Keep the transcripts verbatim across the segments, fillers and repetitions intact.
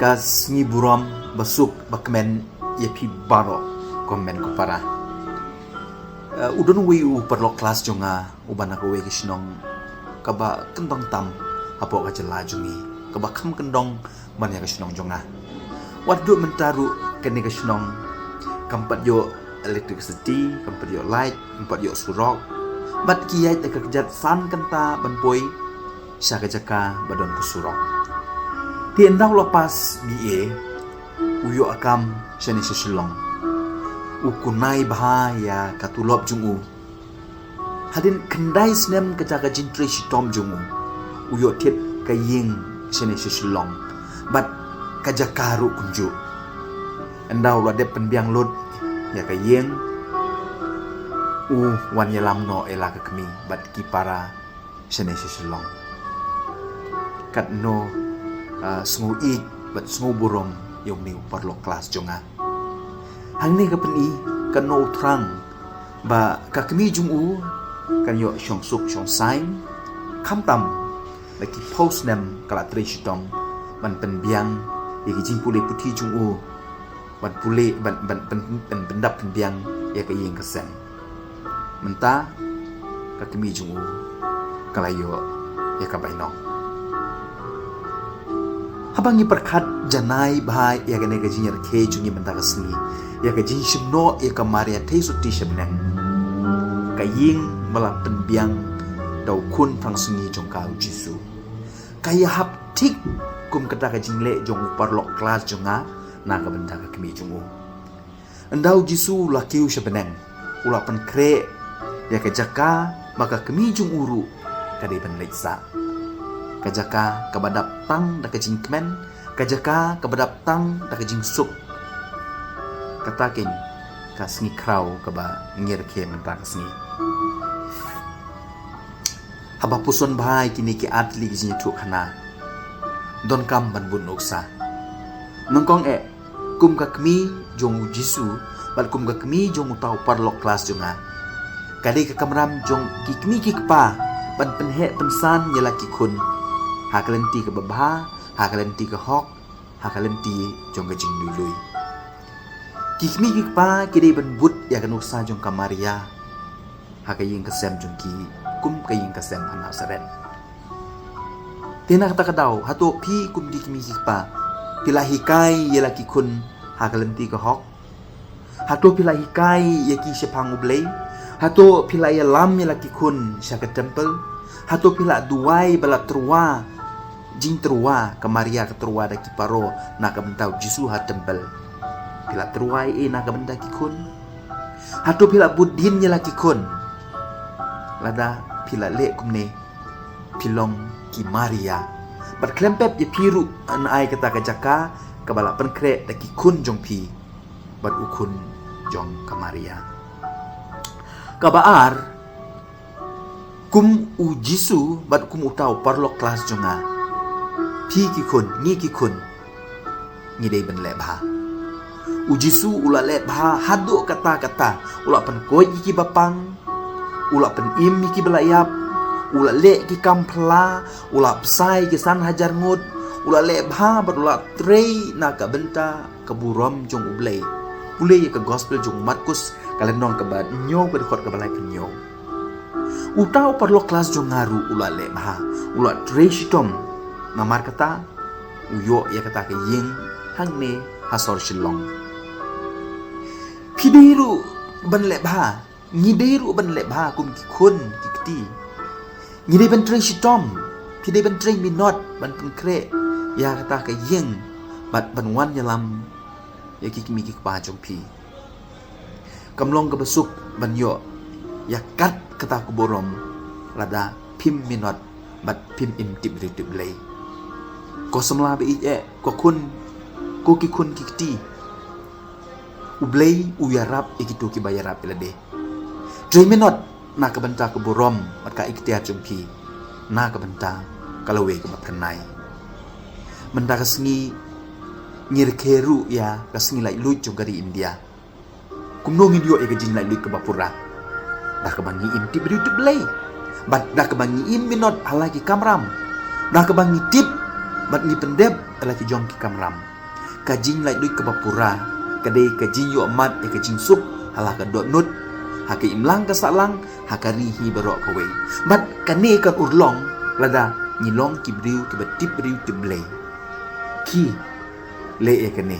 Ka sngi burom basuk bakmen ïa phi baroh ko hynmen ko para. Eh, u don uwei u paralok klas jong nga uba na kawei ka shnong kaba kyndong tam hapoh ka jylla jong ngi, kaba kham kyndong ban ïa ka shnong jong nga. Wat haduh mynta ruh kane ka shnong kam pat ïoh electricity, kam pat ïoh light, kam pat ïoh surok. Bad ki ïaid da ka kjat san kynta ban poi sha ka jaka ba don ka surok. Te ynda u la pass B A, u ïoh kam shane sha Shillong. U kunai bha ïa ka tulop jong u. Hadien khyndai snem ka jaka jingtrei shitom jong u, u ïoh thied ka ïing shane sha Shillong bad ka jaka ruh kumjuh. Ynda u la dep pynbiang lut ïa ka ïing, u wan ïalam noh ïa la ka kmie bad ki para shane sha Shillong. Katno, ah, sngew ïeit bad sngew burom ïa une u paralok klas jong nga. Hangne ka pyni katno u thrang ba ka kmie jong u kan ïoh shong suk shong saiñ, khamtam la ki phew snem ka la trei shitom ban pynbiang ïa ki jingpule puthi jong u, ban pule, ban, ban, ban, ban pyndap pynbiang ïa ka ïing ka sem. Mynta ka kmie jong u ka la ïoh ïa ka bainong. Haba ngi pyrkhat janai bha ïa kane ka jingïakhih jong ngi mynta ka sngi, ïa ka jingshim noh ïa ka Maria Theisotti sha bneng, ka ïing ba la pynbiang da u khun thrang sngi jong ka, u Jisu, ka ïahap thik kum kata ka jingleh jong u paralok klas jong nga na ka bynta ka kmie jong u. Ynda u Jisu u la kiew sha bneng, u la pynkhreh ïa ka jaka ba ka kmie jong u ruh ka dei ban leit sah. Ka jaka kaba dap tang da ka jingkmen, ka jaka kaba dap tang da ka jingsuk. Kata keiñ ka sngi khraw kaba ngi rakhe mynta ka sngi. Haba puson bha ïa kine ki artylli ki jingïathuhkhana, donkam ban bud nuksa. Nyngkong eh, kum ka kmie jong u Jisu bad kum ka kmie jong uta u paralok klas jong nga, ka dei ka kamram jong ki kmie ki kpa ban pynheh pynsan ïa la ki khun ha ka lynti kaba bha, ha ka lynti ka hok, ha ka lynti jong ka jingluilui. Ki kmie ki kpa ki dei ban bud ïa ka nuksa jong ka Maria ha ka ïing ka sem jong ki, kum ka ïing ka sem ha Nasaret. Te na kata ka daw, hato phi kum ki kmie ki kpa, phi la hikai ïa la ki khun ha ka lynti ka hok? Hato phi la hikai ïa ki shaphang U Blei? Hato phi la ïalam ïa la ki khun sha ka temple? Hato phi la duwai ba la tyrwa, jingtyrwa ka Maria ka tyrwa da ki paro na ka bynta u Jisu ha temple? Phi la tyrwa ei ei na ka bynta ki khun? Hato phi la bud dien ïa la ki khun? Lada phi la leh kumne, phi long ki Maria. Bad khlem pep ïa phi ruh yn ai kata ka jaka kaba la pynkhreh da ki khun jong phi bad u khun jong ka Maria. Kaba ar, kum u Jisu bad kum uta u paralok klas jong nga, phi ki khun, ngi ki khun, ngi dei ban leh bha. U Jisu u la leh bha haduh katta katta, u la pynkoit ïa ki bapang, u la pynim ïa ki ba la ïap, u la leh ki kam phylla, u la bsa ïa ki san hajar ngut, u la leh bha bad u la trei na ka bynta ka burom jong U Blei. Pule ïa ka gospel jong u Markus, ka lynnong kaba hynñiew, ka dkhot kaba laiphew hynñiew. Uta u paralok klas jong nga ruh u la leh bha, u la trei shitom. Namar kata u ïoh ïa kata ka ïing hangne ha sor Shillong. Phi dei ruh ban leh bha, ngi dei ruh ban leh bha kum ki khun ki kti. Ngi dei ban trei shitom, phi dei ban trei minot ban pynkhreh ïa kata ka ïing bad ban wan ïalam ïa ki kmie ki kpa jong phi. Kam long kaba suk ban ïoh ïa kat kata ka burom lada phim minot bad phim im tip briew tip Blei. Ko samla ba ïeit eh, ko khun, ko ki khun ki kti, U Blei u ïarap ïa kito kiba ïarap ïa lade. Trei minot na ka bynta ka burom bad ka iktiar jong phi, na ka bynta ka lawei kaba phyrnai. Mynta ka sngi ngi rakhe ruh ïa ka sngi laitluid jong ka ri India. Kumno ngin ïoh ïa ka jinglaitluid kaba pura? Da kaba ngi im tip briew tip Blei, bad da kaba ngi im minot ha la ki kamram, da kaba ngi tip bad ngi pyndep ha la ki jong ki kamram. Ka jinglaitluid kaba pura ka dei ka jingïohmad ïa ka jingsuk ha la ka dohnud, ha ka imlang ka sahlang, ha ka ri hi baroh kawei. Bad kane kan urlong lada ngi long ki briew kiba tip briew tip Blei. Ki leh ïa kane,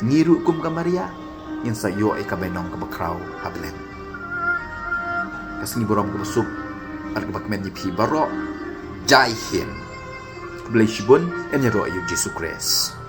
ngi ruh kum ka Maria ngin sa ïoh ïa ka bainong kaba khraw ha bneng. Ka sngi burom kaba suk bad kaba kmen ïa phi baroh. Jai Hind. Khublei shibun, ngin ïaroh ïa u Jisu Khrist.